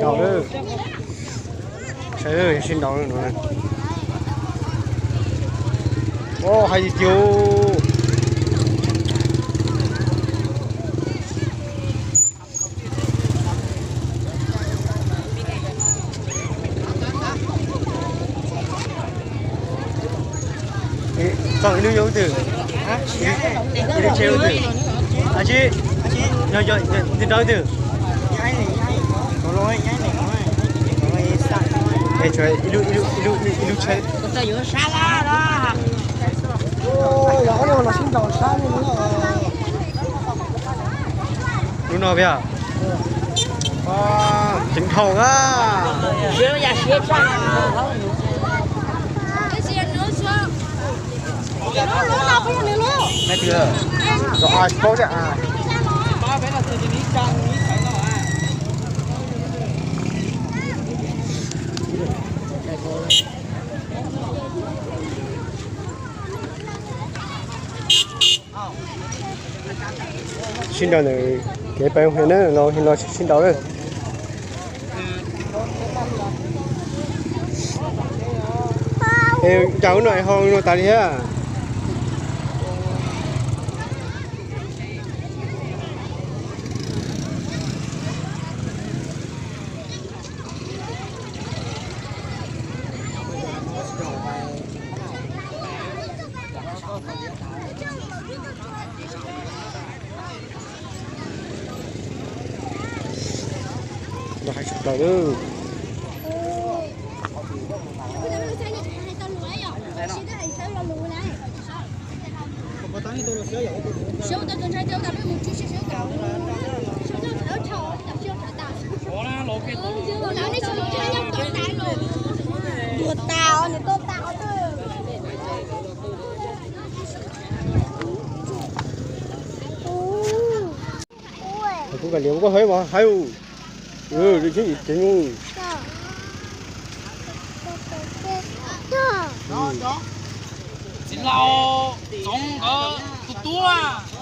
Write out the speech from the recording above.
Ntaus lawm. Saib, sib ntaus lawm no. Hais tiag tiag. Txog ib lub yog ub twg? Ib lub tsheb ub twg? Ab tsi, yog yog twg nrab twg? Tshuav ib lub, ib lub, ib lub tsheb. Lub no pia. Ceev dhau na. Sib nraus ntawm kev pem hia na, los hia los sib nraus na. Es cas ub no es ho no tas li thiab? Los hais tsis tau lawm. Kuv kav liam koj hais mas hais. Tsis laus, Txoov nkawd tus tub na.